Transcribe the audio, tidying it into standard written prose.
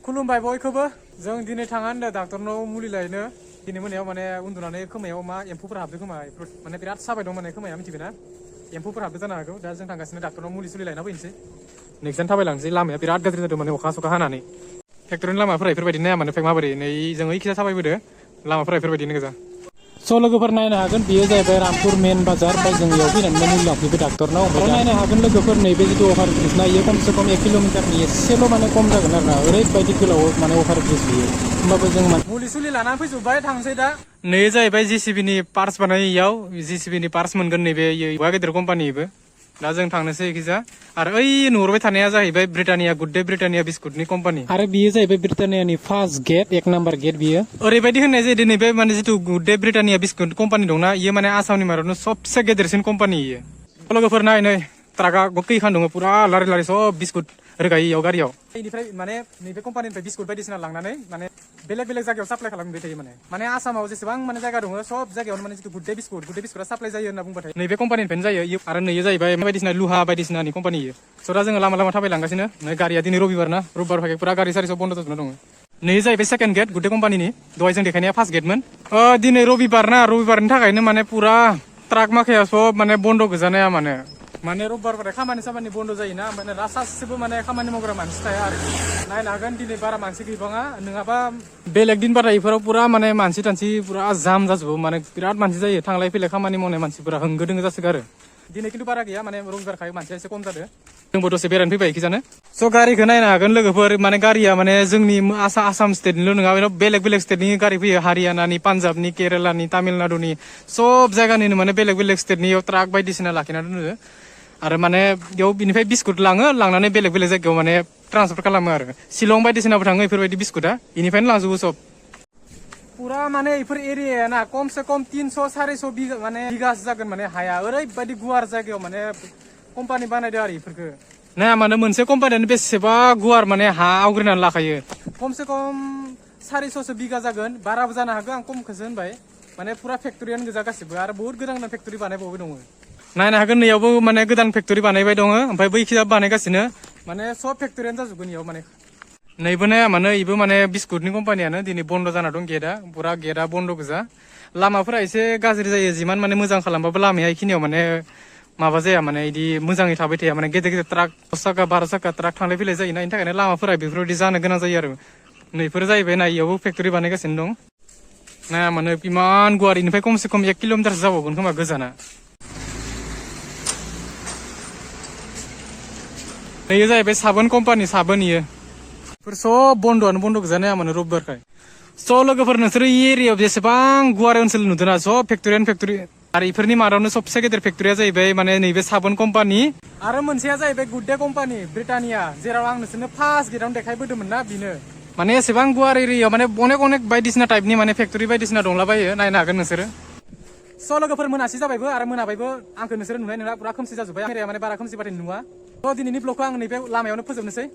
खुलुमबाय बयखौबो जों दिनै थाङा होनदों डाक्टरनाव मुलि लायनो दिनै मोनायाव माने उन्दुनानै खोमायाव मा एम्फौफोर हाबदों खोमा माने बिराद साबाय दं माने खोमाया मिथिबायना एम्फौफोर हाबदों जानो हागौ दा जों थांगासिनो डाक्टरनाव मुलि सुलि लायना फैनोसै नेक्स्टआनो थाबायलांसै लामाया बिराद गाज्रि जादों माने अखा हानानै फेक्टरिनि लामाफोरा बेफोरबायदि नाया माने माबोरै नै जों ओइखिजा थाबायबोदो लामाफोरा बेफोरबायदिनो गोजा स' लोगोफोर नायनो हागोन बेयो जाहैबाय रामपुर मेन बाजार ओमफ्राय जों इयाव फैनानै मुलि लांफैबाय डाक्टरनाव ओमफ्राय नायनो हागोन लोगोफोर नैबे जिथु अभार ब्रिज ना इयो खमसे खम 1 किल'मिटारनि एसेल' माने खम जागोन आरोना ओरैबायदि गोलाव माने अभार ब्रिज बियो होमबाबो जों मुलि सुलि लानानै फैजोब्बाय थांसै दा नै जाहैबाय JCB नि पार्स बानायो इयाव JCB नि पार्स मोनगोन नैबे इयो गेदेर कम्पानिबो दा जों थांनोसै एखिजा आरो ओइ नुहुरबाय थानाया जाहैबाय ब्रिटानिया गुड डे ब्रिटानिया बिस्कुटनि कम्पानि आरो बियो जाहैबाय ब्रिटानियानि फार्स्ट गेट 1 नाम्बार गेट बियो ओरैबायदि होननाय जायो नैबे माने जिथु good day Britannia biscuit company दंना इयो माने आसामनि मादावनो सबसे गेदेरसिन कम्पानि इयो लोगोफोर नाय नै ट्राकआ गखैखान दङ पुरा लारि लारि सब बिस्कुट रोगायो इयाव गारियाव बेनिफ्राय माने नैबे कम्पानिनिफ्राय बिस्कुट बायदिसिना लांनानै माने बेलेग बेलेग जायगायाव साप्लाय खालामबाय थायो माने आसामाव जेसेबां माने जायगा दङ सब जायगायावनो माने जिथु गुड डे बिस्कुटआ साप्लाय जायो होनना बुंबाथाय नैबे कम्पानिनिफ्रायनो जायो आरो नैयो जाहैबाय बायदिसिना लुहा बायदिसिनानि कम्पानि इयो स' दा जोङो लामा लामा थाबायलांगासिनो नै गारिया दिनै रबिबार ना रबिबार भागे पुरा गारि सारि सब बन्द जाजोबना दङ नै जाहैबाय सेकेन्ड गेट गुड डे कम्पानिनि दहाय जों देखायनाया फार्स्ट गेटमोन दिनै रबिबार ना रबिबारनि थाखायनो माने पुरा ट्राक माखाया सब माने बन्द गोजानाया माने रबिबारबाथाय खामानि सामानि बन्द जायोना ओमफ्राय सासेबो माने खामानि मावग्रा मानसि थाया आरो नायनो हागोन दिनै बारा मानसि गैबाङा नङाबा बेलेग दिन बाथाय इफोराव पुरा माने मानसि थानसि पुरा जाम जाजोबो माने बिराद मानसि जायो थांलाय फैलाय खामानि मावनाय मानसिफोरा होंगो दोंगो जासोगारो दिनै खिन्थु बारा गैया माने रबिबारखाय मानसिया एसे खम जादों जोंबो दसे बेरायनो फैबाय एखिजानो स' गारिखौ नायनो हागोन लोगोफोर माने गारिया माने जोंनि आसाम स्टेटनिल' नङा बेलेग बेलेग स्टेटनि गारि फैयो हारियानानि पान्जाबनि केरेलानि तामिलनाडुनि सब जायगानिनो माने बेलेग बेलेग स्टेटनि ट्राक बायदिसिना लाखिना दोनो आरो माने बेयाव बिनिफ्राय बिस्कुट लांनानै बेलेग बेलेग जायगायाव माने ट्रान्सफार खालामो आरो शिलं बायदिसिनाबो थाङो बेफोरबायदि बिस्कुटा बेनिफ्रायनो लांजोबो सब पुरा माने इफोर एरियाया ना कमसे कम 300-400 बिगा माने बिगासो जागोन माने हाया ओरैबायदि गुवार जायगायाव माने कम्पानि बानायदों आरो इफोरखो नाया माने मोनसे कम्पानियानो बेसेबा गुवार माने हा आवग्रिनानै लाखायो कमसे कम 400 बिगा जागोन बाराबो जानो हागौ आं खमखौसो होनबाय माने पुरा फेक्टरियानो गोजा गासिबो आरो बहुत गोदान गोदान फेक्टरि बानायबावबाय दङ नायनो हागोन नैयावबो माने गोदान फेक्टरि बानायबाय दङ ओमफ्राय बैखिजा बानायगासिनो माने सब फेक्टरियानो जाजोबगोन इयाव माने नैबो नाया माने इबो माने बिस्कुटनि कम्पानियानो दिनै बन्द जाना दं गेटआ पुरा गेटआ बन्द गोजा लामाफोरा एसे गाज्रि जायो जिमान माने मोजां खालामबाबो लामाया इखिनियाव माने माबा जाया माने इदि मोजाङै थाबाय थाया माने गेदेर गेदेर ट्राक 10 साखा 12 साखा ट्राक थांलाय फैलाय जायोना इनि थाखायनो लामाफोरा बेफोरबायदि जानो गोनां जायो आरो नैफोर जाहैबाय ना इयावबो फेक्टरि बानायगासिनो दं नाया माने इमान गुवार इनिफ्राय खमसे खम 1 किल'मिटारसो जाबावगोन खोमा गोजाना नैयो जाहैबाय साबोन कम्पानि साबोन इयो बेफोर सब बन्द'आनो बन्द गोजानाया माने रबिबारखाय स' लोगोफोर नोंसोर इ एरियायाव जेसेबां गुवार ओनसोल नुदोंना सब फेक्टरियानो फेक्टरि आरो इफोरनि मादावनो सबसे गेदेर फेक्टरिया जाहैबाय माने नैबे साबोन कम्पानि आरो मोनसेया जाहैबाय गुड डे कम्पानि ब्रिटानिया जेराव आं नोंसोरनो फार्स्ट गेटआवनो देखायबोदोंमोन ना बिनो माने एसेबां गुवार एरियायाव माने अनेक बायदिसिना टाइपनि माने फेक्टरि बायदिसिना दंलाबायो नायनो हागोन नोंसोरो स' लोगोफोर मोनासि जाबायबो आरो मोनाबायबो आंखौ नोंसोरो नुनाय नङा पुरा खोमसि जाजोब्बाय एरिया माने बारा खोमसिबाथाय नुवा स' दिनैनि ब्लगखौ आं नैबे लामायावनो फोजोबनोसै